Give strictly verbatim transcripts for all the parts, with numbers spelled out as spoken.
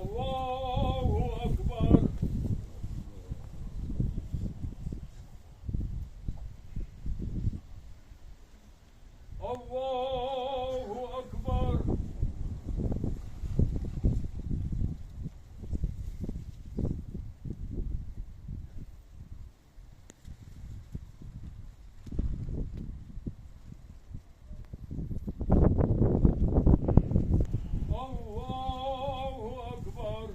الله أكبر. الله أكبر. الله أكبر. الله أكبر.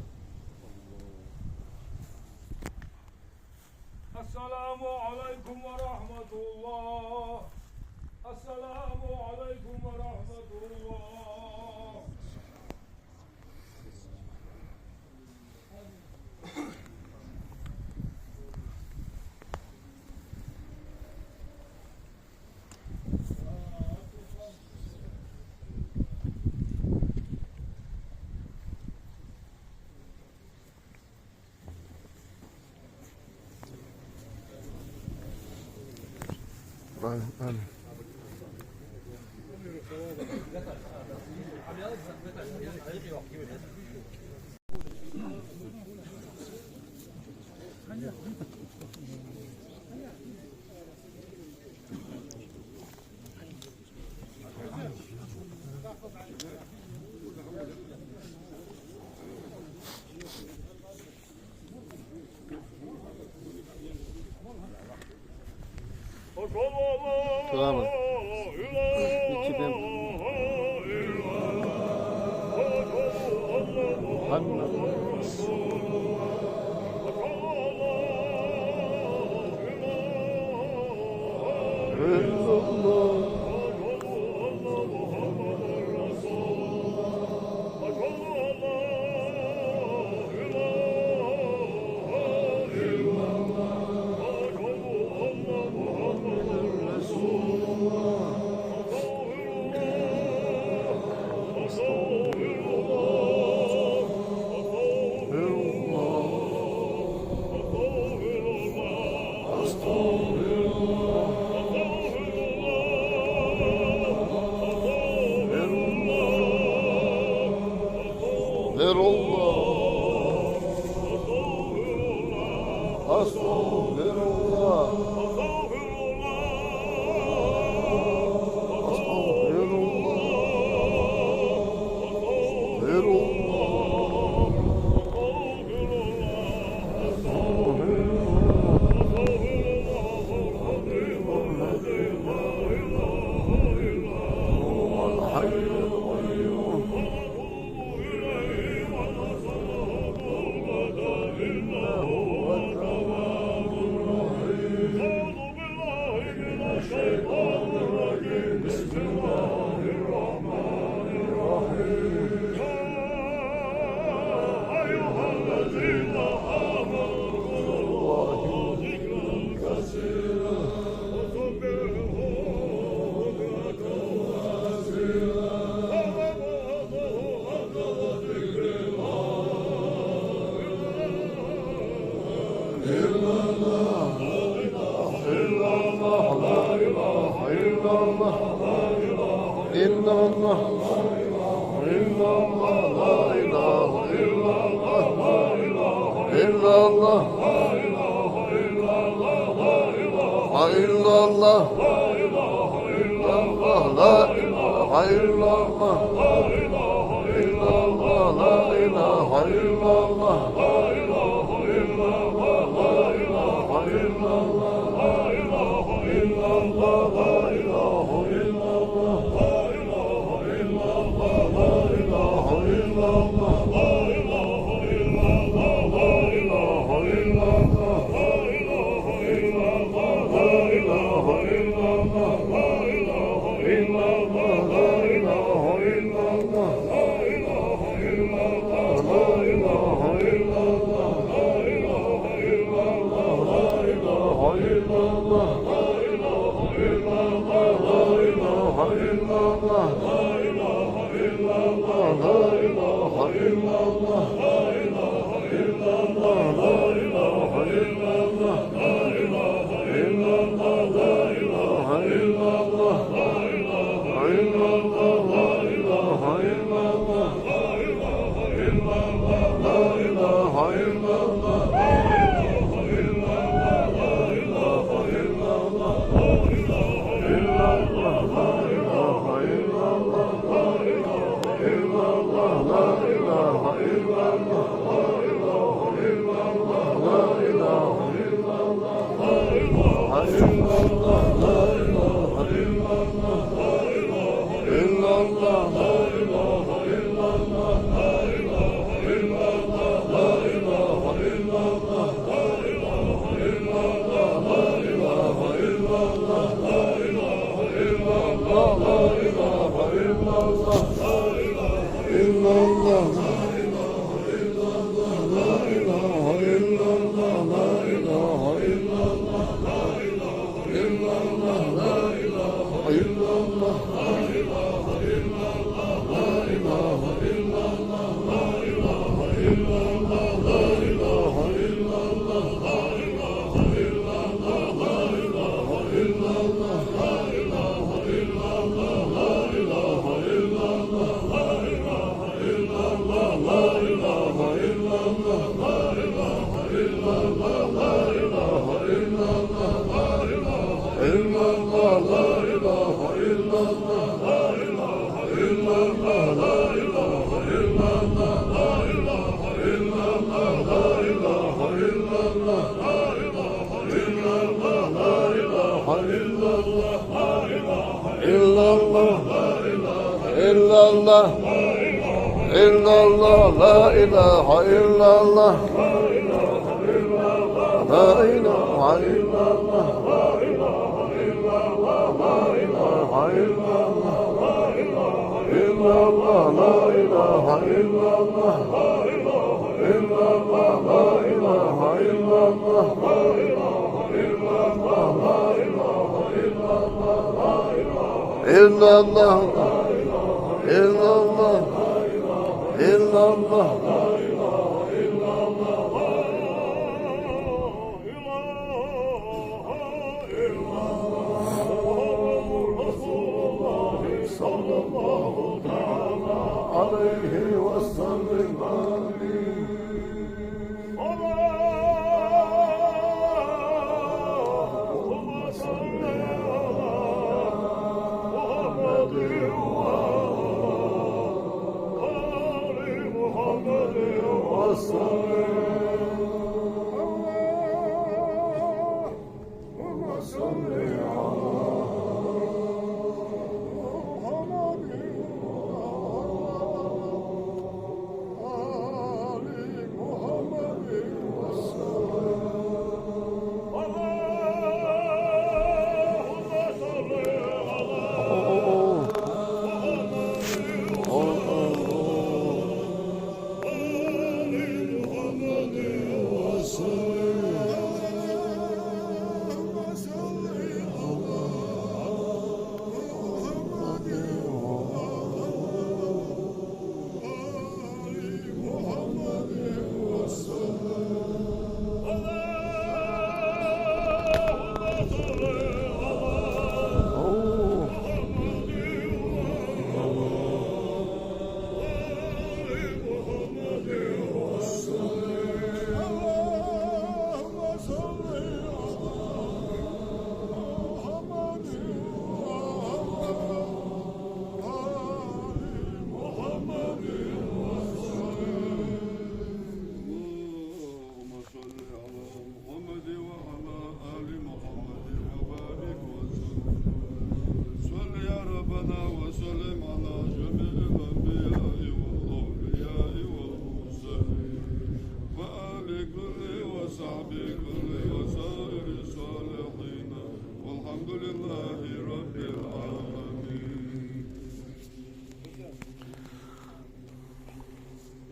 السلام عليكم ورحمة الله. السلام عليكم ورحمة الله. آمين، آمين. Tamam. أستغفر الله. أستغفر الله. أستغفر الله. أستغفر الله. أستغفر الله. هو الحي القيوم. بسم الله الرحمن الرحيم. يا أيها الذين آمنوا اذكروا الله ذكرا كثيرا. إلا الله، لا إله إلا الله، إلا الله، إلا الله. إلا الله، لا إله إلا الله، لا إله إلا الله، لا إله إلا الله، لا إله إلا الله، لا إله إلا الله، لا إله إلا الله، لا إله إلا الله، لا إله إلا الله، لا إله إلا الله، لا إله إلا الله، لا إله إلا الله، لا إلا الله، إلا الله، إلا الله، لا إله إلا الله، لا إله إلا الله، لا إله إلا الله، لا إله إلا الله، لا إله إلا الله، لا إله إلا الله، لا إله إلا الله، لا إله إلا الله، لا إله إلا الله، لا إله إلا الله، لا إله إلا الله، إلا الله، إلا الله، إلا الله، لا إله إلا الله، لا إله إلا الله، محمد رسول الله صلى الله تعالى عليه وسلم. آمين. اللهم صل على محمد وعلى آل محمد الحمد لله رب العالمين.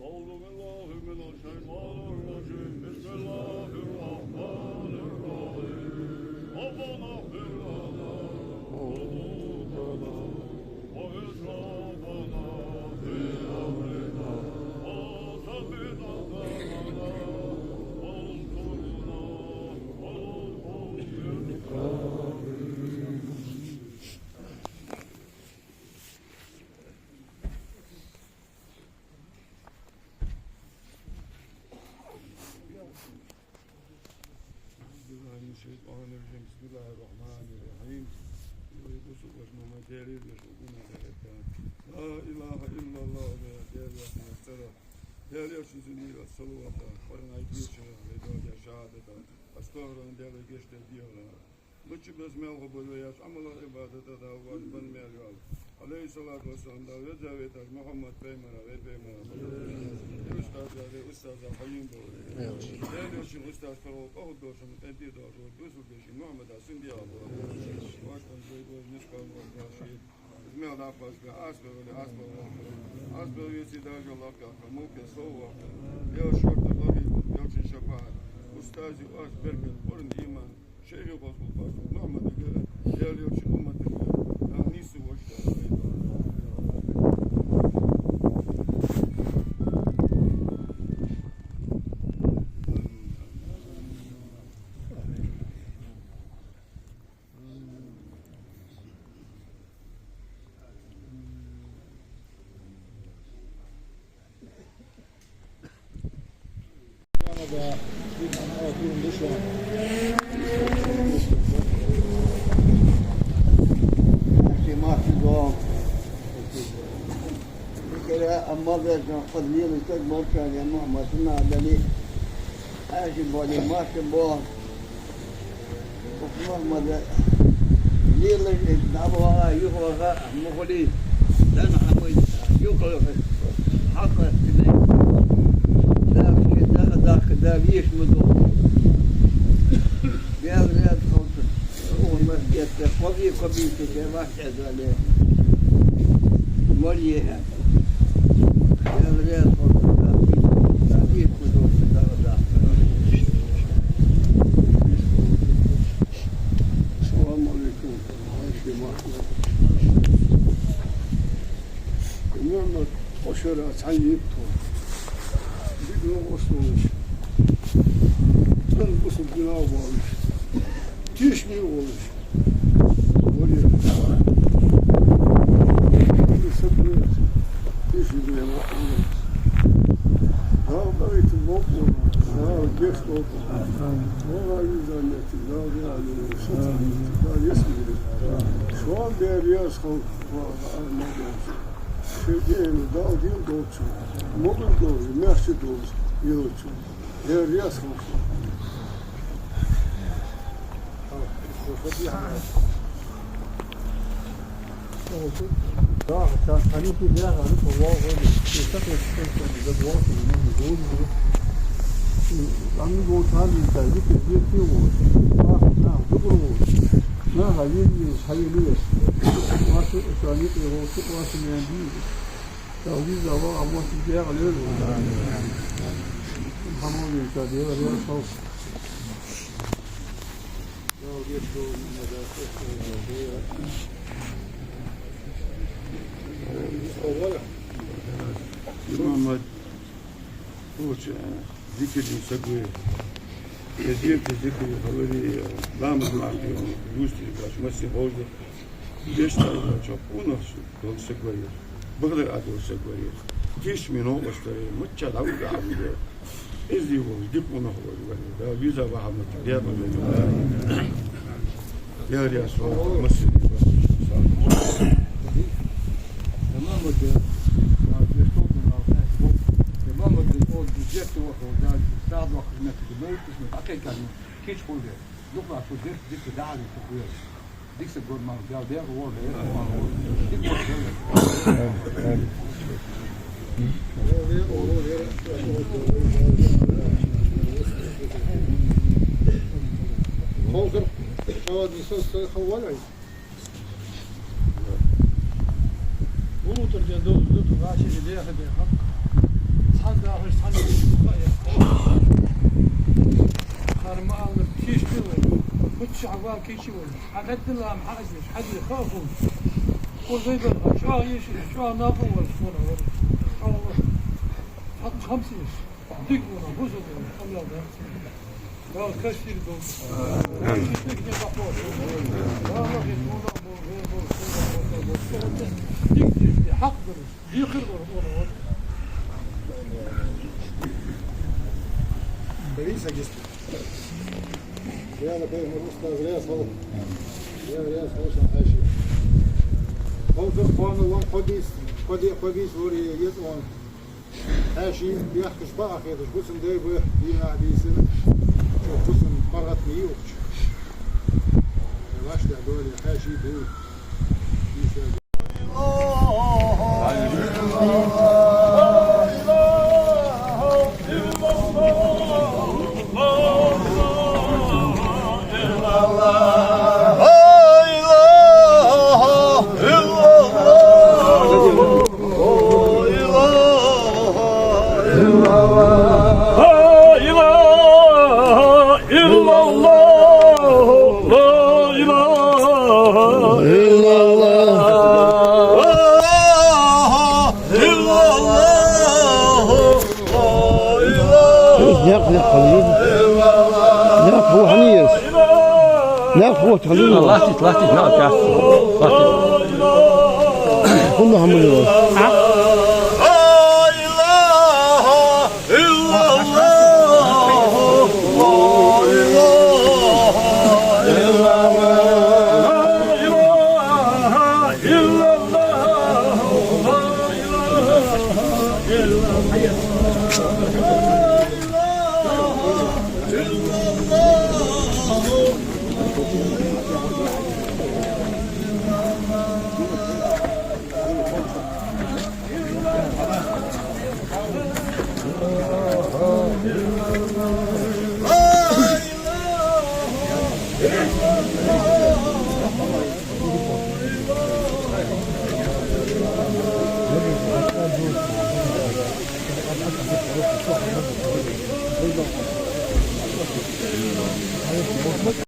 أعوذ بالله من الشيطان الرجيم. بسم الله الرحمن الرحيم. ربنا اغفر لنا ذنوبنا وإسرافنا في أمرنا وثبت أقدامنا وانصرنا على القوم الكافرين. أعوذ بالله من الشيطان الرجيم. بسم الله الرحمن الرحيم. Ва бусалба вежарий, ма дерригаш укхунна хетта. لا إله إلا الله, Даьла яхача цӀерах, Даьла Элчан зинера салавата, Къуръан аят дешара, вай доаладаь шахӀадата, астагӀфируллахӀ, Даьлага гешт де дехар. Мичча беза мел хургба вай еш Ӏамалах, Ӏибадатах Дала вайна бенна мел йола. عليه الصلاة والسلام, Дала веза вайташ Мухьаммад пайхамара, вай пайхамара, вай устаза, вай устаза Хьаюм бола. Даьла Элчан устаз паргӀато къахьуд долаш, къинтӀера долаш, бусалба вежарий, Мухьаммада суннат дегӀа бола. Ваш тан зайгой нискал ваш ваши. Из мел дӀакхоачаш ба, асбар вали, асбар вахка. Асбар веце, Дала лакхъяхка, мулке сов вахка. Даьла шортта къахьегам, Элчан шапаӀат. Устаза оаш беркат, Къуръан, иман. Шайхи гӀозгул фарсух Мухьаммадагара, Даьла Элчан умматагара, Дала нийсса вожда. أما ذاك قد لي لك ما كان يا محمد، ما بني هاشم بني ماشم بو. Мухьаммад, лелаш из дӀабаха, юхаваха, мухали, дӀа хӀама юкъалаха, хьакъ ас дина. Дала ший дага дахка, Дала еш ма ду. Даьла раьза хилва. Укхун масгетта кхоби-кхоби тӀа ше вахт эзале. Моръехьа. Даьла раьза хилва, Дала еш ма ду, Дала дахка. Салам алейкум. Мухьаммад, хьо шера цхьан йип тхо. Дика новкъостал волаш. Цхьан бусалба дина волаш. Тешаме волаш. Варе. Тешаме волаш. Дала къахетам болба, Дала гешт долда. Вала виза метте, Дала виа веза, Дала ес веза. Шоана Даьла раьза хилва, ва, ва, ва, шоай даьна Дала дин долча, могар долча, маьхча долча, йолча. Даьла раьза хилва. Имам Мухьаммад, лучше, э, зикр дин сагве. Я зикр, зикр, говори, э, ламаз махти, юсти, баш, маси, хожда. Беш тайпа чо, къонах дола саг ва ер. Багара а дола саг ва ер. Тешаме новкъостал, мичча дӀавига а вига. Из дий волаш, дика къонах волаш вар. Дала веза ва хьа мичча, дерба веза. Дера яс ва, масси. Кич хулде. Дукха цу дерт дика дагӀа дика хуьлу. Дика са гур мара, Дала дегӀ вор, дегӀ вор. Дика вор, дегӀ вор. Ховсар. Шавад нисо сой хаввалай. Уллув тӀара ден долаш да тхо, вӀаший дехар де хьакъ. Цхьан дахаш, цхьан дехаш ха я. Хар ма аллара, кийчде вай. Хучча хьава кийча вай. Хьакъеддала ма хьаъадеш, хьаде ха хул. Курзай бан ха, чӀоагӀа еш, чӀоагӀа накъа вар, сона вар. ЧӀоагӀа вар. Хьакъ хамсеш. Дика вана, бусалба вана, Аллах даим. Дала кашир дол. Амин. Кашир дика не бахо. Дала хит вана, бо, бо, бо, бо, бо, бо. Дика, дика, хьакъ дар. Дикир дар, вана, вана. Борис, а здесь? Я, например, устаз Ряз Хол. Я Ряз Хол, сам хьаьший. Хол дар хана ван хьо бийс, хьо де, хьо бийс лоре еза ван. Хьаьший бехкаш бакъахьа хеташ, бусалба дай ба дийнахьа бийсан, бусалба паргӀатни юхча. Вашта доли хьаьший ду. لا إله إلا الله. لا إله إلا الله. لا إله إلا الله. لا إله إلا الله. إلا الله. Наькъа, наькъа хьалъе. Наькъа хьо хьанийс? Наькъа хьо хьалъе. Латтийта, латтийта, наькъа. Латтийта. ХӀана хьамале? А?